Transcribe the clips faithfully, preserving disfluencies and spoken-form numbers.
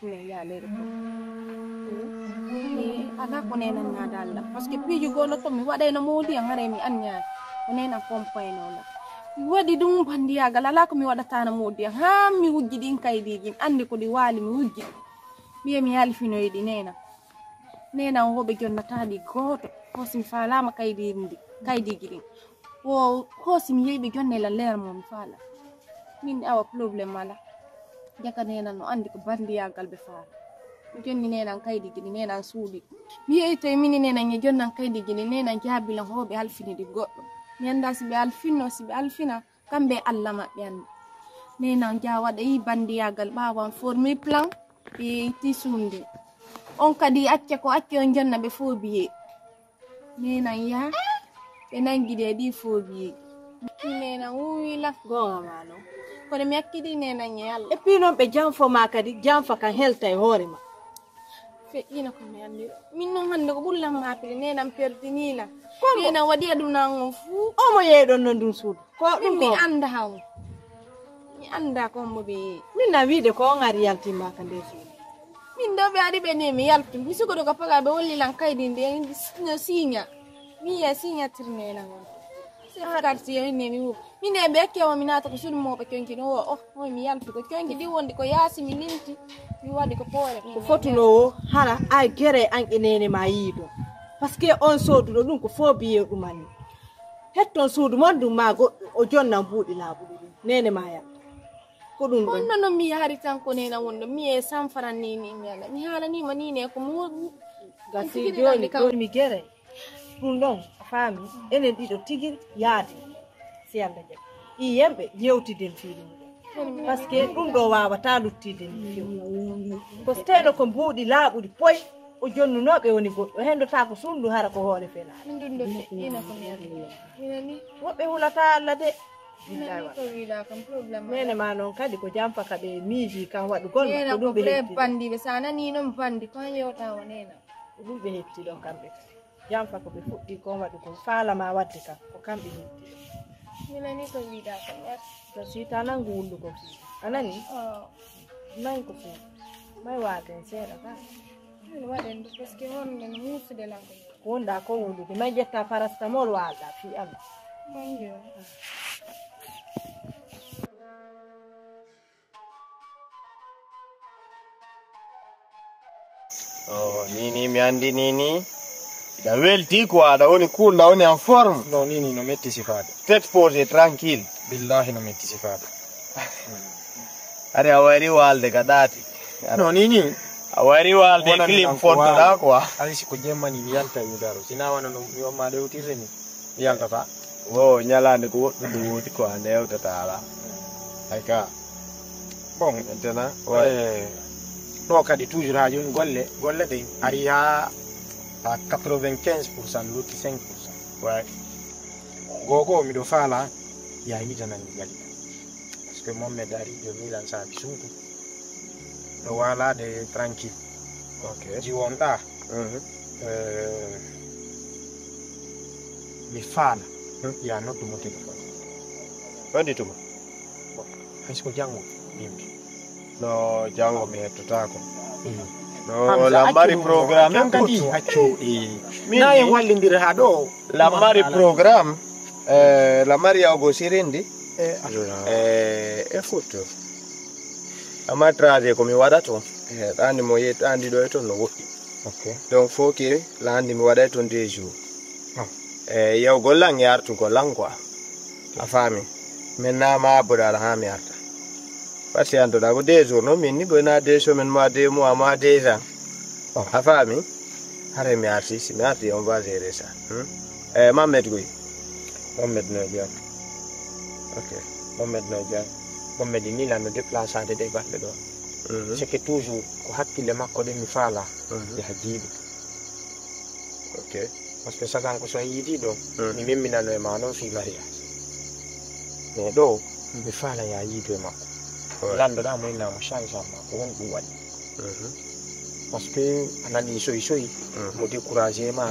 Ɓure yaalere ko. Eh, alaa ko neenan naada Allah. Parce que piiji goono to mi waɗayno moodi an, haray mi anniyaani. Ko neenan pompayno la. Mi waɗi ɗum bandiyaagal, alaa ko mi waɗataano moodi an. Haa mi wujji ɗin kaydiiji, mi anndi ko ɗi waali, mi wujji ɗi. Mbiye mi yalfinoyi ɗi neenan. Neenan wo ɓe jonnataa ɗi gooto. Ko si mi faalaama kaydiiji ndi, kaydiiji ɗin. Wo ko si mi yehi ɓe jonne la leer mo mi faala. Min awa problème alaa. Jaka neenan no anndi ko bandiyaagal ɓe faala. Mi jonni neenan kaydiiji ɗi, neenan suuɗi. Mi yehi to e mini neenan e jonnan kaydiiji ɗi, neenan jaabi lan ho ɓe alfini ɗi goɗɗo. Mi anndaa si ɓe alfinno, si ɓe alfina, kamɓe Allah maɓɓe anndi. Neenan jaa waɗa yi bandiyaagal ɓaawan formi plan, ɓe ti suunde. On kadi acca ko acca on jonna ɓe foo biyee. Neenan yaa, ɓe nangi ɗe ɗi foo biyee. Neenan wuuwi la. Goonga ma non. Kono mi hakkidi neenan e Allah. Et puis non ɓe janfo ma kadi, janfa kan helta e hoore ma. Feƴƴina ko mi anndi. Min non hannde ko ɓuri lan maapide, neenan perdini lan. Komo? Neenan waɗi aduna an on fuu. Omo yeeɗon non ndun suudu. Ko ɗum mi ko annda haw. Mi annda ko mo ɓe yeeyi. Min na wiide ko on ari yaltimma ka nder suudu. Min ɗo ɓe ari ɓe ne mi yaltu. Mi sukoɗo ko paga ɓe wolli lan kaydi ndi no siña. Mi yiya siña tirne lan on. C'est quartier ne mi wo. Min e ɓe kewo mi naata ko suudu mo ɓe konki no wo. Oh, oh, mi yaltu ko konki ɗi wondi ko yaasi mi ninti. Mi waɗi ko poore. Ko fotuno wo hara ay gere an e nene ma yiido. Parce que on sooduɗo ɗum ko foo biyee ɗumanni. Hetton suudu mon ɗum ma goɗɗo o jonnan buuɗi laaɓuɗi ɗum. Nene ma yalta. Ko ɗum ɗon. Honno non mi yahari tan ko nena wonɗo mi e sanfaran ni ni mi ala. Mi haalaniima ni ne ko mi woni. Gasi jooni jooni mi geray. Ɗum ɗon a faami enen ɗiɗo tigi yaade. Si Allah jaɓi. Iyemɓe yewtiden fii ɗum. Parce que ɗum ɗo waawata luttide ni few. Ko so teno ko mbuuɗi laaɓuɗi poy o jonnunooɓe woni goɗɗo. Hendo taa ko sunndu hara ko hoore felaa. Min ɗum ɗo feƴƴina ko mi ari. Minani? Woɓɓe hulata Allah de. Minani ko wiɗa kam problème. Nene ma noon kadi ko jamfa ka ɓe miiji kan waɗugol. Nena ko ɗum ɓe heɓti. Bandiɓe sa nani noon bandi ko han yewta o nena. Ko ɗum ɓe heɓti ɗon kamɓe kadi. Jamfa ko ɓe fuɗɗi kon waɗugol faala ma waɗde kam ko kamɓe heɓti ɗon. Minani ko wiɗa kam merci. To si ta nangu wullugo fii a nani? May ko fii may waaten seeɗa ka. Min waɗen ɗum parce que honde no muusude lan ko. Ko wonɗa ko wulude may ƴetta parastamol waalɗa fii Allah. Bonjour. Oh, nini mi andi nini da welti quoi da woni cool da woni en forme. Non nini no metti sifaade. Tête posée tranquille. Billahi no metti sifaade. Ari a wari walde ka dati. Non nini a wari walde clim fontoda quoi. Ari si ko jemmani mi yalta mi daro sina wana no mi wamma de wutirre ni. Yaltata. Wo ñalaande ko woɗɗude woodi ko a newtata ala. Ay ka. Bon, maintenant, ouais. Eh, ɗo kadi toujours ha joni golle golle ɗen ari ha à quatre-vingt-quinze pour cent lutti cinq pour cent. Ouais. Gogo miɗo faala ya yidananmi gali. Parce que Mohamed ari jomilan saabi suudu. Ɗo walaade tranquille. Ok. Jiwonɗa. Mhm. Eh, mi faala. Hmm. Ya noddu mo téléphone. Wadi tuma. Bon, hay so ko janngo yimɓe. No janngo mi hettotako. Hmm. No lammari programme en kadi haccu. Eh. Min na en wallindira ha ɗo. Lammari programme. Eh, lammari yawgo sirindi. Eh, eh, e foto. Amma trajet ko mi waɗa to e ɗandi mo yettandi ɗo e ton no woɗɗi. Donc fo ke landi mi waɗay ton deux jours. E yewgol lan e artugol lan quoi. A faami? Min nama abbuɗa ala ha mi arta. Parce que antoɗa ko deux jours non min ni ɓoyna deux semaines ma deux mois ma deux ans. A faami? Hare mi arti si mi arti on va gérer ça. E Mamed goy. Mamed no jam. Ok. Mohamed no jam. Mohamed ni lan no déplaçade ɗe baɗɗe ɗo. C'est que toujours ko hakkille makko ɗen mi faala. Yaha jiiɓi. Ok. Parce que sagan ko so yiidi ɗo mi memminano e ma noon fii mariage. Mais ɗo mi faala ya yiido e makko. Landoɗa mo inna mo change ma ko won ɗum waɗi. Parce que a nani soyi soyi mo découragé ma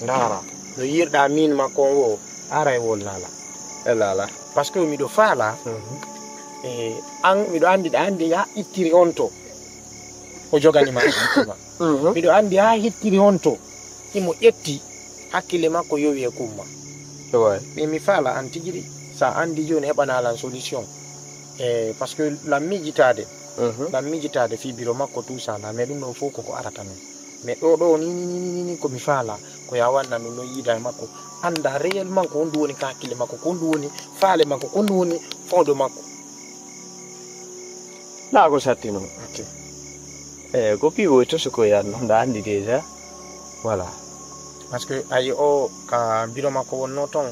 ndaara no yirɗa min makko on wo ara e wol laala. E laala. Parce que miɗo faala e an miɗo andi ɗa andi ya ittiri on to. O jogani ma hakkille ma. Miɗo anndi haa hettiri honto. Himo ƴetti hakkille makko yowi e kumma. Mais mi faala an tigi ɗi. Sa anndi jooni heɓanalan solution. E parce que lan miijitaade. Lan miijitaade fii biro makko tout ça la, mais ɗum ɗon fof koko arata non. Mais ɗo ɗo ni ni ni ni ni ko mi faala ko ya wanna ɗum non yiida e makko. Annda réellement ko honɗum woni ka hakkille makko, ko honɗum woni faale makko, ko honɗum woni foodo makko. Naa ko satti non. Eyi ko piiwoy to so ko yanno nda anndi déjà. Voilà. Parce que ayi o ka biro makko wonno ton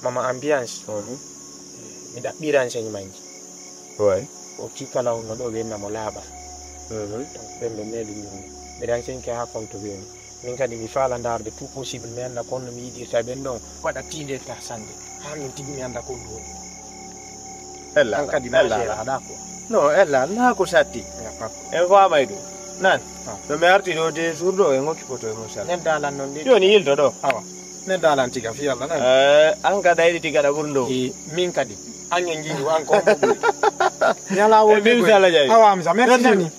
mama ambiance. Mi ɗaɓɓi renseignement ji. Way. O kii kala wonno ɗo ɓe namo laaɓa. Donc ɓen ɓe meeɗi ɗum. Ɓe renseignement ke haa konto ɓe. Min kadi mi faala ndaarde tout possible mi annda ko honno mi yiɗirta ɓen ɗon waɗa tiinde ta sannde haa min tigi mi annda ko ɗum woni. Ella An kadi ella majeer haɗa ko. No ella naa ko satti. Yakka. En faamay ɗum. Nan. No mi arti ɗo de jour ɗo en hokki photo e mum sal. Neddalan non de. Jooni yilto ɗo. Awa. Neddalan tiga fi Allah nan. Eh, an ka dayri tiga ɗa ɓurndo. E min kadi. An en jiidu an ko. Yala wo Eh, min sala jayi. Awa amsa. Merci Merci. Dani.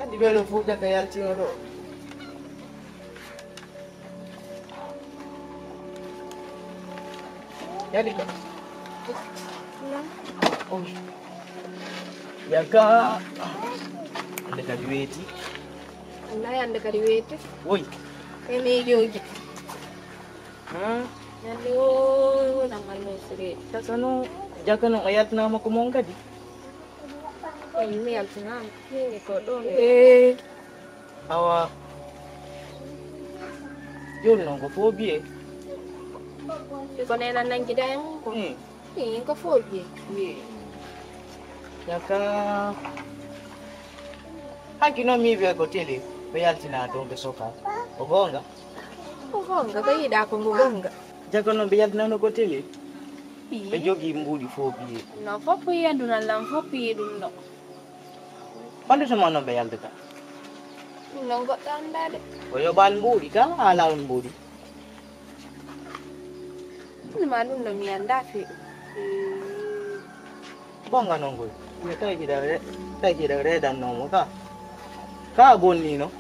Andi ɓeɗo fuuta ka yaltino ɗo. Yadi ko. Yaka. Ande kadi weeti. Wallahi ande kadi weeti. Woy. E miijoji. Hmm. Ñande o nan almay sire. Takano. Jakano o yaltinama ko mon kadi. Ay mi yaltinama. Ni ko ɗo. Eh. Awa. Joni noon ko fo biye. Ko nena nangi da en ko. Hmm. Ni ko fo biye. Yaka. Hanki noon mi wiye ko télé ɓe yaltina toon ɓe soka. Ko goonga? Ko goonga ko yiɗa ko ngu goonga. Jago noon ɓe yaltinano ko télé. Ɓe jogii mbuuɗi fof biye. No fof yi aduna lan fof yi ɗum ɗo. Honde so ma noon ɓe yaltata? Ɗum ɗon goɗɗo anndaade. O yoɓaani mbuuɗi ka haala on mbuuɗi. Ɗum ma ɗum ɗo mi annda fii ɗum. Gonga noon koy. Mi tawi hiɗa re- tawi hiɗa reedannoomo ka. Ka bonnino.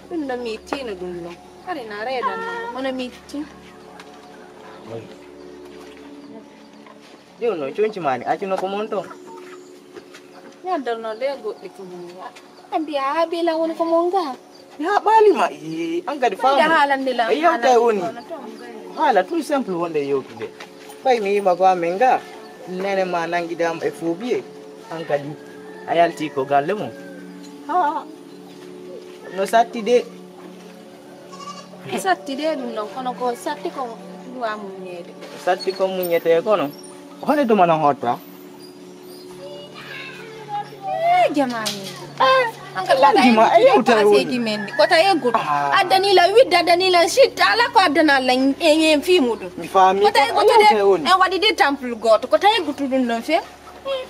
Ɗum ɗo mi ittiino ɗum ɗon. Hari na reedannoomo. Hono mi itti. Jooni noon conci maani accuno ko mon toon. Yaddorno de goɗɗi ko mon ga. A mbiya ha bila woni ko mon ga. Mi haɓaali ma. Ii, an kadi Fayda faamu. Haalande la. E yewta e woni. Haala tout simple wonde e yewtude. Ɓay mi yima ko amen ga. Nene ma nangidaama e foobiye. An kadi a yalti ko galle mum. Ha. No satti de. Satti de ɗum ɗon kono ko satti ko duwa mum ñeede. Satti ko muññetee kono. Hone tuma no hotta? Eh, jamaani. Lanndima e yewtere woni. Paseeji men ɗi kota yeggutu. Addani la widde addani la sitta ala ko addana la en fii muɗum. Mi faami. Kota E yeggutu de yewtere woni. En waɗi de temple gooto kota yeggutu ɗum ɗon fe.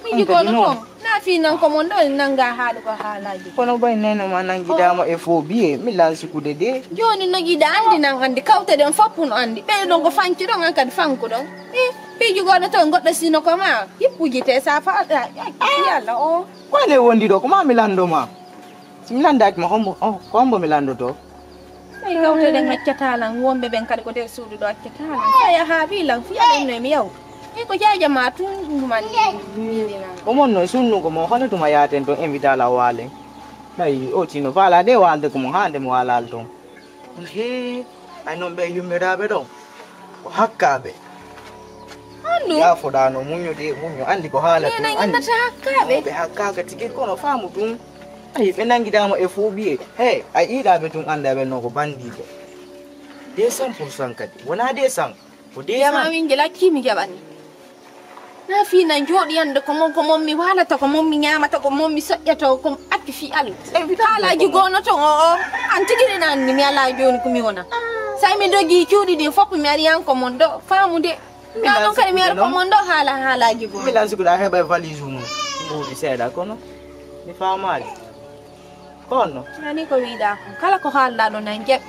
Miji Hankadi gono noon. Ko na fii nan ko mon ɗo nanga haali ko haalaji. Kono ɓay neno ma nangidaama e foobiye mi lansikude de. Jooni no jiɗa anndi nan anndi kawte ɗen fof no anndi ɓe ɗon ko fanci ɗon an kadi fanku ɗon. Eh, piiji goɗɗo toon goɗɗo sino ko ma yippuji te sa fa yalla o. Ko ene wondi ɗo ko ma mi lanndo ma. Si mi lanndaaki ma hombo oh, ko hombo mi lanndoto. Ay kawte ɗen accata lan wonɓe ɓen kadi ko nder suudu ɗo accata lan saya haaɓi lan fiya ɗen no mi yaw. Ay ko jaaja ma tun ɗuman ni. Ko mon no sunnugo mo hono tuma yaaten toon invita la waalen. Nayi o tino faala de waalde ko mo haande mo waalaali toon. He ay noon ɓe yummiraaɓe ɗon ko hakkaaɓe. Andu. Yaafoɗaano muññude muñño anndi ko haala Ɓe tun na anndi. Ñinnata hakkaaɓe. Ɓe hakkaaka tigi kono faamu tun. Ayi ɓe nanngidaama e foobiye he a yiɗaaɓe tun annda ɓen noon ko banndiiɓe. Des cent pour cent kadi wonaa des cent ko des Yama cent. Wingel accii mi jaɓani. Na fii na jooɗi yande ko mon ko mon mi waalata ko mon mi ñaamata ko mon mi soƴƴata ko accu fii Allah. Haalaaji goono ton o o an tigi ɗen anndi mi alaa jooni ko mi wona. Say mi dogii cuuɗi ɗin fof mi ari yan ko mon ɗo faamude. Ɗa ɗon kadi mi ari ko mon ɗo haala haalaaji goono. Milan sikuɗa heɓa e valise mum mbuuɗi seeɗa kono mi faamaali. Ko honno? Nani ko wiɗa ko kala ko haalɗa ɗo nan jaɓi.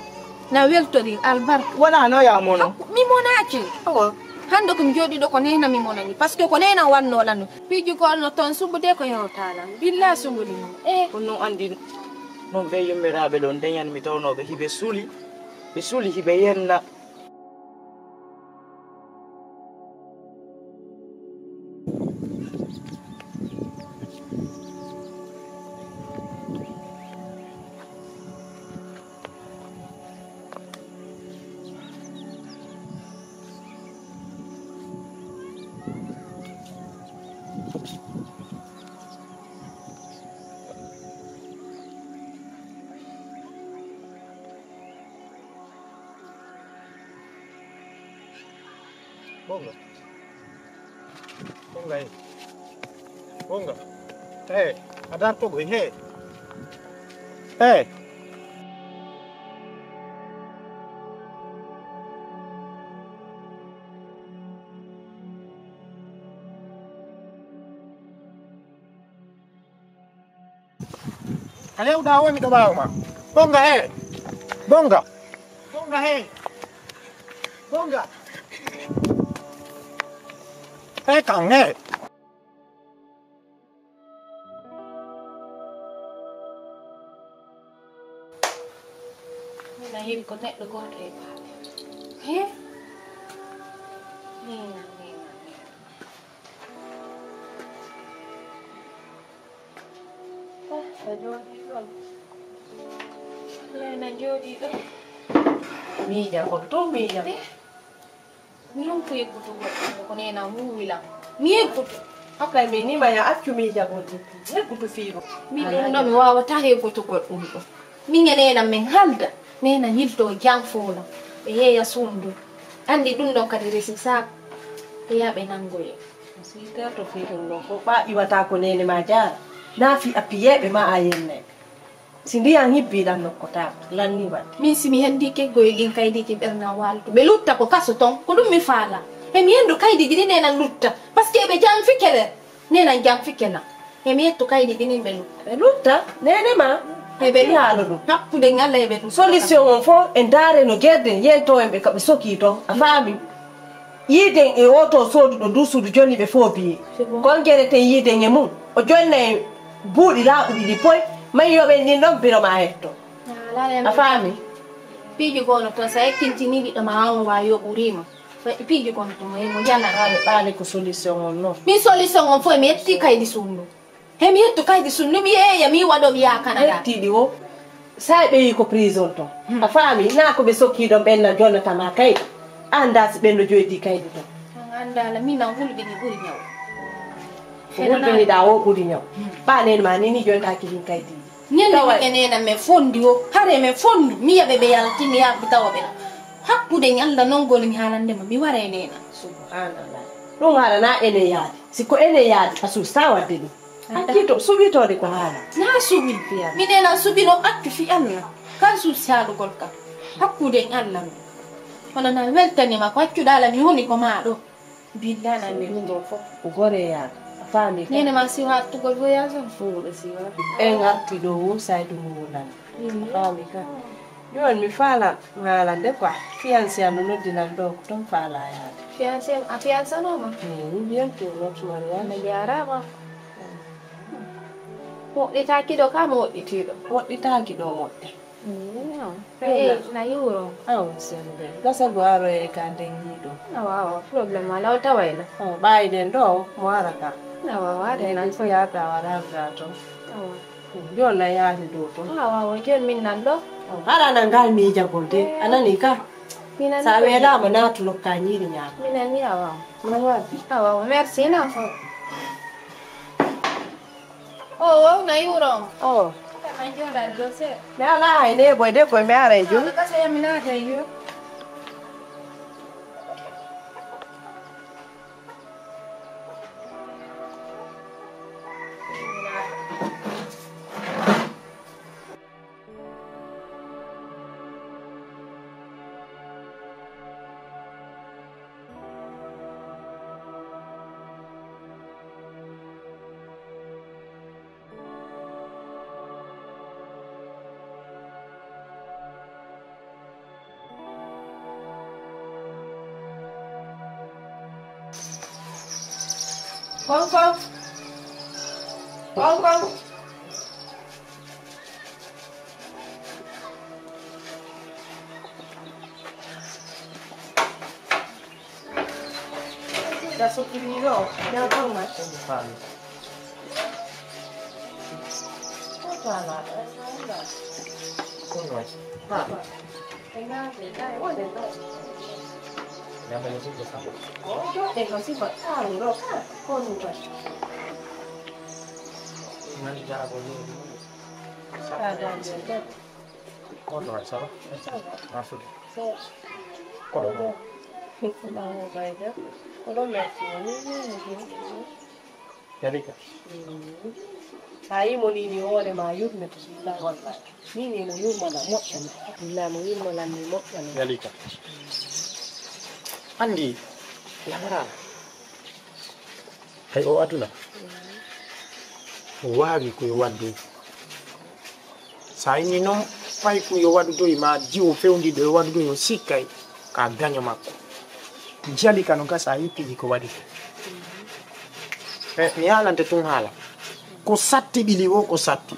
Na weltori albarka. Wona no ya mono. Mi monaaki. Awa. Hande ko mi jooɗi ɗo ko nena mi monani. Parce que ko nena wanno lan. Piiji gol no ton subude ko yewtalan. Billa subudi. Eh. Ko non andi non ɓe yummiraaɓe ɗon ndeñan mi tawnooɓe hiɓe suli. Ɓe suli hiɓe yenna. Bonga. Bonga, eh. Bonga. Eh, a darto koy, he. Eh. A hewɗa o, miɗo ɓaawo ma. Bonga, he. Bonga. Bonga, he. Bonga. He kan, he. Mina heɓi ko neɗɗo gooto e baaɓe. He? Mina, mina, mina. Ah, a jooɗii ɗon. Lena jooɗii ɗon. Miija kon tun, miija. Eh? Mi ronku yeggutugol ɗum ko nena wuuwi lan. Mi yeggutu. Hakkay mi nima ya accu miijagol ɗum. Yeggutu fiiro. Min ɗum ɗo mi waawataa yeggutugol ɗum ɗo. Min e nena min halda. Nena yilto jam foola. Ɓe yeeya suundu. Anndi ɗum ɗon kadi resi saak. Ɓe yaa ɓe nanngoye. Si terto fii ɗum ɗon fof ɓa iwata ko nene ma jaara. Na fi a piyeɓe ma a yenne. Si ndiyan hibbi lan nokkotaako, lan ni waɗde. Min si mi hendi keggoye ɗin kaydiiji ɓerna waltu. Ɓe lutta ko kaso ton, ko ɗum mi faala. He mi hendu kaydiiji ɗi nenan lutta. Parce que ɓe jam fikele. Nenan jam fikela. He mi yettu kaydiiji ɗin ɓe lutta. Ɓe lutta, nene ma. He ɓe lutta. Haala ɗum. Hakkude ngala he ɓe lutta. Solution on fof, en daare no gerden, yento en ɓe ka ɓe soki ton. A faami? Yiiden e oto sooduɗo ndu suudu jonni ɓe fof biye. C'est bon. Kon gereten yiiden e mum. O jonna e buuɗi laaɓuɗi ɗi poy. Mayi yoɓen ɗin ɗon biro ma hetto. A faami? Piiji gono ton sa ekkintinii ɓiɗɗo ma an wa yoɓuriima. Piiji gono ton e mo jana. Ɓaale ɓaale ko solution on non. Min solution on fof mi etti kaydi suudu. He mi hettu kaydi sun, no mi yeeya, mi waɗo, mi yaha Canada. Hettiɗi o, sa ɓeyi ko prison ton. Hmm. A faami, na ko ɓe sokki ɗon ɓen na jonnata ma kaydi. A annda si ɓen no joydi kaydi ton. An annda la, min an hulɓini ɓuri ñaw. Ko hulɓiniɗa o ɓuri ñaw. Hmm. Ɓa nen ma ni, ni jonnaki ɗin kaydi. Ñande mi e nena men fondi o, hare men fondu, mi yaɓe ɓe yalti, mi yaɓe tawa ɓe. Hakkude ñalda non gol mi haalande ma, mi wara e nena. Subhanallah. Ɗum haɗana enen yaade. Si ko enen yaade, a suusaa waɗde ɗum. Hakkito, suɓitoode ko haala. Na suɓi. Fiya. Minen a suɓino accu fi Allah. Kan suusi haalugol kam. Hakkude en Allah non. Kono na weltanima ko accuɗa la mi woni ko maa ɗo. Billa na mi. Ɗum ɗo fof ko gore yaade. A faami kam. Nene ma siwa attugol voyage on. Ɗum ɗo siwa. En arti ɗo won saydu mo wonani. A faami kam. Jooni mi faala mi haalande quoi. Fiancé am no noddi lan ɗo ko ton faala yaade. Fiancé a fiancanooma? Eyi, bientôt notre mariage. Mi jaaraama. Moƴƴitaaki ɗo ka moƴƴitiiɗo? Moƴƴitaaki ɗo moƴƴa. Eyi, na yuuro. Aw, sembe. Gasa go aroye ka nden yiɗo. Awa, awa, problème wala o tawayla. Aw, ɓayi ɗen ɗo mo ara ka. Awa, awa, ɗen nan ko yata wala ga to. Awa. Jooni na yaati dow ton. Awa, awa, jooni min nan ɗo. Hara na ngal miijagol de. Eh. A nani ka? Sa weelaama naatu nokka ñiiri ñaama. Mi nani awa. Awa, awa, merci na. Oh, oh, na yuuro. Oh. Ka na jooɗa dow se. Mi ala hay ne boy de boy mi ara e jum. Ka se mi naata e jum. Koŋ koŋ. Koŋ koŋ. Da sukiri ɗo, da ɗo ma. Faami. Ko to ala ɗo, ala. Ko no. Ha. Ina de, dai, wonde ɗo. Ya ba ni ko sa. O, yo de ko si ba. Ah, ro ka. Ko no ba. Mani jara ko ni. Sa da de. Ko no, ça va? Ça va. Ah, c'est bon. Ko no. Ko no. Ko no. Yalika. Mm. Sa yii mo nii, ni hoore ma yurme to billahi wallahi. Ni, ni no yurmo na moƴƴa na. Billahi mo yurmo lan ni moƴƴa na. Yalika. Andi, lamara. Hay o aduna. Waawi ko yo waddu. Sa inni noon, fay ko yo waɗudoy ma jiwo fewndiɗo yo waɗudoy o sikkay ka gaño makko. Jali ka no gasa yittiji ko waɗi ko. E, mi haalante tun haala. Ko satti ɓili o ko satti.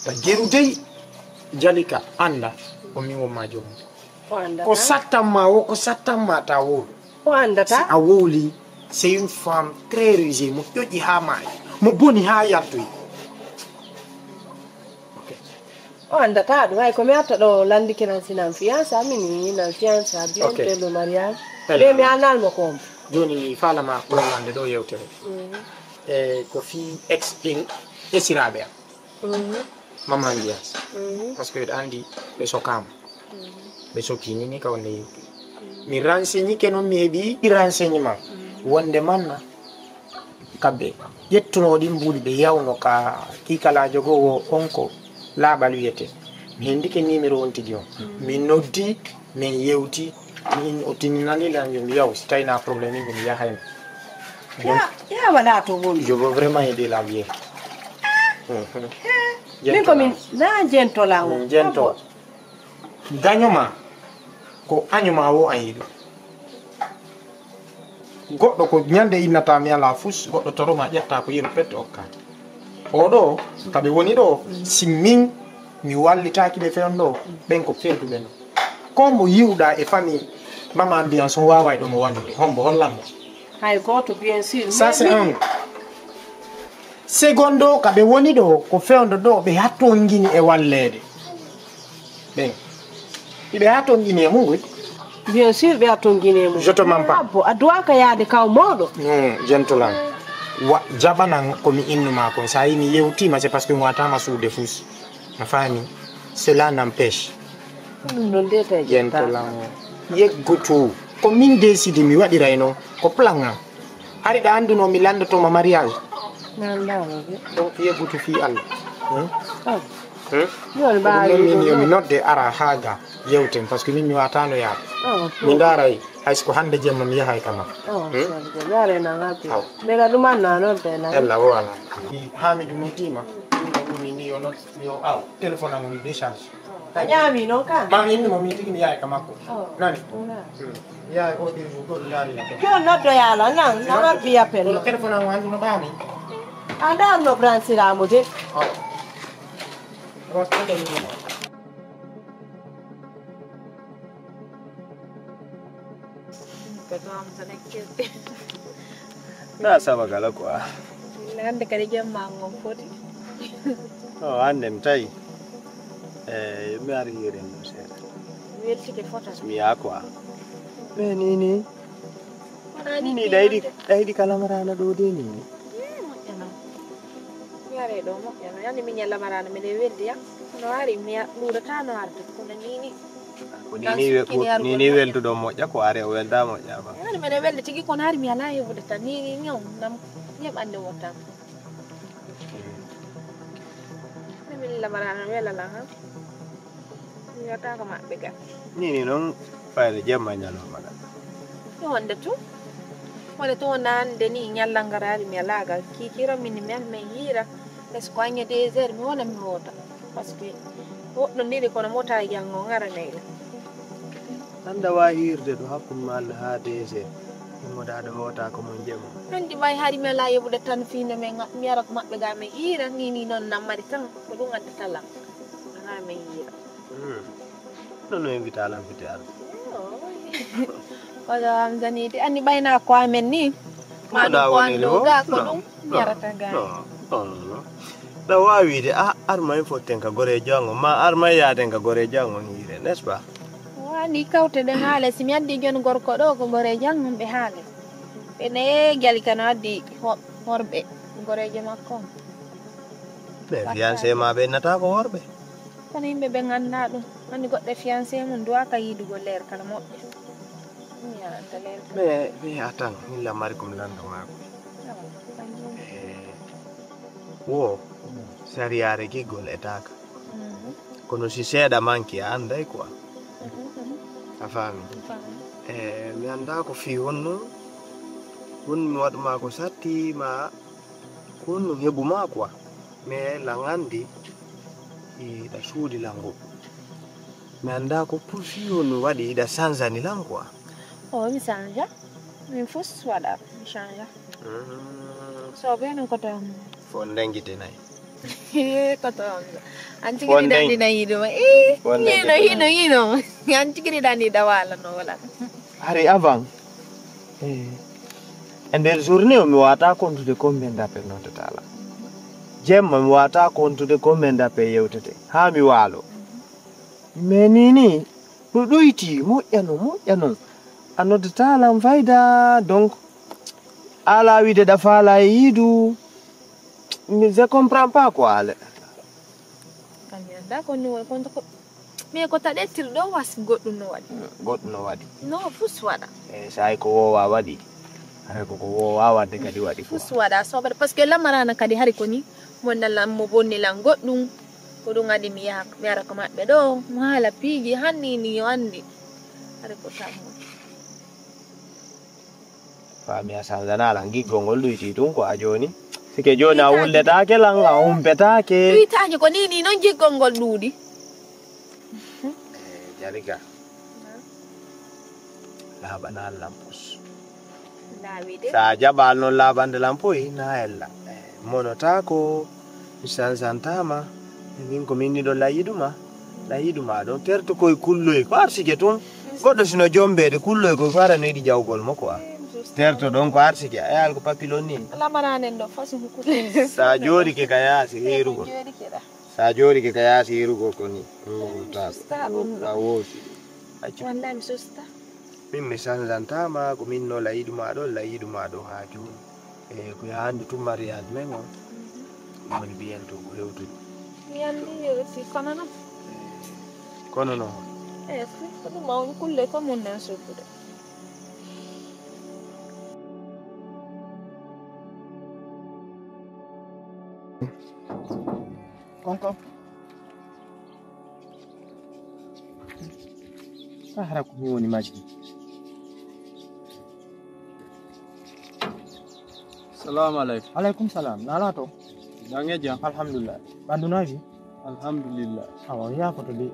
Ta jeru dey, jali ka annda, o min won ma joom. O annda Ko ka. Sattan ma o, ko sattan ma ta wowlu. O annda Si ta. A wowli, c'est une femme très rusée, mo ƴoƴi ha maayi, mo boni ha yaltoyi. Ok. O annda ta ɗum, hay ko mi arta ɗo landike nan sinan fiyansa, min ni nan fiyansa, bien Ok. Tel le mariage. Hello. Ɓe mi anal mo kombo. Joni mi falama ko lande ɗo yewtere. Mhm. E ko fi ex in esiraɓe am. Mhm. Mama Ndias. Mhm. Parce que ɓeɗa andi ɓe sokama. Mhm. Ɓe soki ni ni ka wonde yewti. Mi renseigné ke noon mi heɓi renseignement. Mhm. Wonde manna kamɓe ƴettuno ɗin mbuuɗi ɓe yawno ka kiikalaajo goo wo on ko laaɓal wiyete. Mi hendike numéro on tigi on. Mhm. Mi noddi, min yewti, min o tininani lan yo mi yaw, si tawi na problème yimɓe mi yahayno. Donc, Ya, ya wala to woni. Je veux vraiment aider la vieille. Mhm. Min ko min na jentola o. Min jento. Gaño ma, ko año ma wo an yiɗo. Goɗɗo ko ñande innata mi ala fus, goɗɗo toro ma ƴetta ko yeru pet okka. Oɗo, ka ɓe woni ɗo, si min mi wallitaaki ɓe fewndo, ɓen ko fewduɓe no. Ko mo yiwɗa e famille, mama ambiance on waaway ɗo mo wallude, hombo hollanmo. Hay gooto, bien sûr. Ça, c'est un. Secondo, ka ɓe woni ɗo, ko fewndo ɗo, ɓe hattongini e walleede. Ɓen. Iɓe hattongini e mum, oui. Bien sûr, ɓe hattongini e mum. Je te mens pas. Abbo, a duwaka yaade kaw mawɗo. Non, gentleman. Wa, jaɓanan ko mi innuma kon. Sa yi mi yewtima, c'est parce que mi watama suude fus. A faami? Cela n'empêche. Ɗum ɗon de tawi ƴetta. Gentleman. Yeggutu. Ko min décidi mi waɗiray noon. Ko plan am. Hari ɗa annduno mi lanndotoma mariage. Mi anndaano de. Donc yeggutu fii Allah. Hmm? Ah. Hmm? Jooni Ko ɗum noon min yo mi nodde ara haa ga yewten, parce que min mi waataano yaade. Ah, ok. Mi ndaaray, hay so ko hannde jemma mi yahay kama. Ah, Hmm? Sorde, mi aray nan haa Aw. Mbela ɗum annaa noon de nan. Ella o alaa. Haamidu noddiima, ɗum ɗo woni ni yo nod-, yo aw, téléphone am woni décharge. A ɲaami noon ka? Maa mi inni mo min tigi mi yahay ka makko. Oh. Nani? Wona. Hmm. Yahay o ɗiri mo goɗɗo ndaari na. Yo noddo yaala nan, na wardi appel. Kono téléphone am hannde no ɗaani. A ndaar no branchiraamo de. Oh. Ros ko ɗen ni. Ko to am to nekkirde. Na saba gala quoi. Hannde kadi jemma ngon foti. O hannde mi tawi. E mi ari hiren mo seeɗa. Mi weltike fota. Mi yaa quoi. Mais ni ni. Wona ni ni ɗayɗi ɗayɗi kala marana ɗo de ni ni. Eh, moƴƴa non. Mi are ɗo moƴƴa non. Yani min yalla marana mine weldi ya. No ari mi ɗuɗata no arde kono ni ni. Ko ni ni we-, ko ni ni welduɗo moƴƴa ko are o welda moƴƴa ba. Yani mine weldi tigi kono ari mi ala hebude tan ni ni ñaw nam yeɓande wottan. Min lamarano wela lan han. Ñotaako maɓɓe ga. Ni ni non fayde jemma ñalawma ga. Ni wonde tu. Wonde tu wonande ni ñalla ngaraari mi alaagal kikiro min mi mi yiira. Est-ce que aññe deux heures mi wona mi wota. Parce que woɗɗondiri kono mota janngo ngaranay ɗum. Annda wa hiirde ɗo hakkunde ma Allah haa deux heures. Mo da do hota ko mon jemo. Andi mai hari me la yebu da tan fi no me nga mi ara ko mabbe ga me hira ni ni non na mari tan ko dum adda tala. Ana me hira. Hmm. Non no invita lan fiti ar. Ko do am zani di andi bayna ko amen ni. Ma do ko ando ga ko dum yarata ga. No. Da wawi de a ar mai foten ka gore jango ma ar mai ya den ka gore jango hire, n'est-ce pas? Wani kawte ɗen haala si mi addi jon gorko ɗo ko gore janngum ɓe haala. Ɓe ne jalika no addi ho- horɓe goreejo makko on. Ɓe fiancé ma ɓe nata ko worɓe. Kono yimɓe ɓe ngannda ɗum. Anndi goɗɗo fiancé mum duwaka yiidugo leer kala moƴƴa. Mi yalanta leer kala. Mais mais attends, min lamari ko mi landa mako. Awa, kanjum. Eh, wo sariyaare giggol e taaka. Mhm. Kono si seeɗa manki a anday quoi. Mhm, mhm. A faami? Mi faami. E mi annda ko fii honno won mi waɗu ma ko satti ma ko honno heɓu ma quoi. Mais lan anndi iɗa suudi lan goɗɗum. Mi annda ko pour fii honno waɗi iɗa sanzani lan quoi. O mi sanja. Min fof waɗa mi sanja. Mm. So ɓe non koto am. Fo ndengite nayi. Koto am. An tigi ɗi dandi nayi ɗum. Eh, yino, yino, yino. An tigi ɗi dandi da wala no wala. Hari avant. Eh. E nder journée o mi wata kontude combien d'appel noddata la. Jemma mi wata kontude combien d'appel yewtete. Ha mi walo. Mais ni ni. No ɗoyti moƴƴa non moƴƴa non. A noddata lan fayda donc. Ala wide da fala e yidu. Mi je comprends pas quoi ale. Kan mi anda ko ni woni kon ko. Mais ko taɗettir ɗo was goɗɗum no waɗi. Goɗɗum no waɗi. No fus waɗa. E sayi ko wowa waɗi. Hara ko ko wowa wadde kadi waɗi. Fus waɗa soɓere parce que lamarana kadi hari ko ni. Mo nalan mo bonni lan goɗɗum. Ko ɗum adi mi yaha mi ara ko maɓɓe ɗo mo haala piiji hanni ni yo anndi. Hari ko tammo. Faami a sanzana lan giggol ngol ɗoyti tun ko a joni. Sike joni a wulletaake lan a humpetaake. Ɗuytaake ko ni ni non giggol ngol ɗuuɗi. Eh, jariga. Laaɓanaa lampus. Laaɓi de. Sa jaɓal non laaɓande lampoy na ella. Eh, monotaako mi sanzantama. Min ko min niɗo layiɗuma. Layiɗuma ɗon terto koye kulloy ko arsike tun. Goɗɗo sino jombeede kulloy koy ko arano yiɗi jawgol mo quoi. Terto ɗon ko arsike a yahal ko papilon ni. Lamaranen ɗo façon ko. Sa jooɗike ka yaasi heerugol. Sa jooɗike ka yaasi heerugol ko ni. Ɗum ko taako. A woosi. Accu. Wallay mi susta. Min mi sanzantama ko min no layiɗuma ɗo layiɗuma ɗo ha joni. E ko yahande tun mariage men on. Woni mbiyen to ko hewtude. Mi andi yewti kono non. Kono non. E ko ɗum mawni kulle ko mun nen suddude. Konko. Sahara ko mi woni majji. Salamu aleykum. Aleykum salam. Nala to? Jange jam. Alhamdulillah. Ɓandu naji? Alhamdulillah. Awa yakoto de.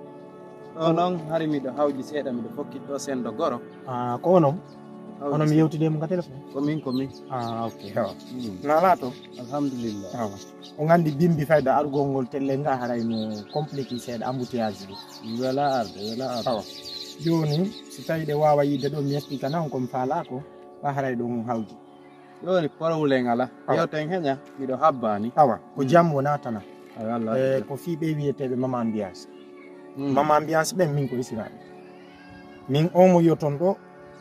Ɗo noon hari miɗo hawji seeɗa miɗo fokkit ɗo sendo goro. Ah, ko onon? Onon mi yewtide mo ka téléphone? Ko min ko min. Ah, ok. Awa. Mm. Nala to? Alhamdulillah. Awa. O nganndi bimbi fayda argol ngol telle nga haray no compliqué seeɗa embouteillage ɗi. Wela arde wela arde. Awa. Jooni si tawi ɗe waawa yiide ɗo mi yettika nan ko mi faalaa ko ɓa haray ɗum hawji. Jooni problème ala. Awa. Yewten heña miɗo habbani. Awa ko jam wona tana. E ko fii ɓe wiyeteeɓe mama ambiance. Mama ambiance ɓen min ko isiraɓe. Min omo yoton ɗo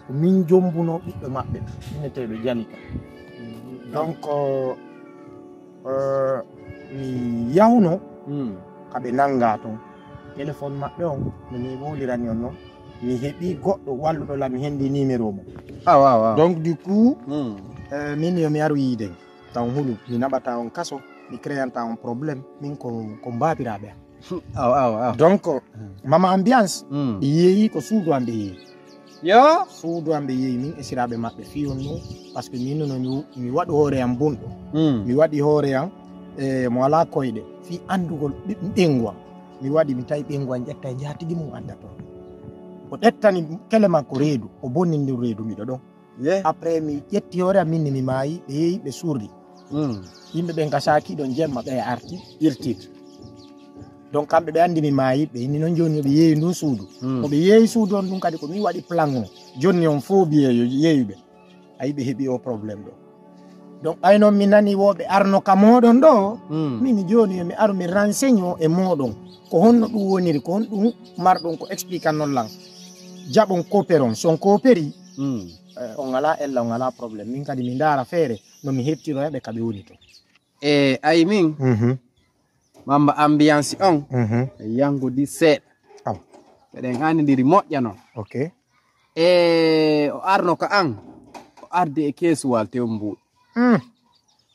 ko min jombuno ɓiɓɓe maɓɓe inneteeɓe jalika. Donc mi yahuno kaɓe nanga ton téléphone maɓɓe on no mi wowlirani on non mi heɓi goɗɗo walluɗo la mi hendi numéro mo. Awa awa. Donc du coup min yo mi aru yiiden taw hulu mi naɓata on kaso mi créanta on problème min ko ko mbapiraɓe am. Aw aw aw. Donc mama ambiance ɓe yeeyi ko suudu am ɓe yeeyi. Yo suudu am ɓe yeeyi min e siraɓe maɓɓe fii on ɗum. Parce que min nono mi waɗu hoore am bonɗo. Mi waɗi hoore am e mo alaa koyɗe fii anndugol ɓengu am. Mi waɗi mi tawi ɓengu am ƴetta e njaatigi mum adda toon. O ƴettani kele makko reedu o bonnindin reedu miɗo ɗon. Ye. Après mi ƴetti hoore am, min ni mi maayi, ɓe yehi ɓe surdi. Mm. Yimɓe ɓen ka saaki ɗon jemma ɓe arti. Irtit. Donc kamɓe ɓe andi mi maayi, ɓe inni noon jooni yo ɓe yeeyi ndun suudu. Mm. Ko ɓe yeeyi suudu on ɗum kadi ko min waɗi plan on. Jonni on fof biye yo yeeyi ɓe. Ayi ɓe heɓi o problème ɗo. Donc ɓay noon mi nani wo ɓe arno ka mooɗon ɗo. Mm. Min jooni yo mi aru mi renseigno e mooɗon. Ko honno ɗum woniri, ko honɗum marɗon ko explique non lan. Jaɓon cooperon. Si on cooperi, Mm. eh, on alaa ella, on alaa problème. Min kadi mi ndaara feere no mi heɓtiroya ɓe ka ɓe woni to. E ayi min, Mhm. mamba ambiance on, Mhm. e yangudi seeɗa. Aw. Eɗen andidiri moƴƴa non. Ok. E o arno ka an, o ardi e keesuwal tew mbuuɗi. Mm.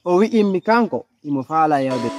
O wi'immi kanko, imo faala yawde.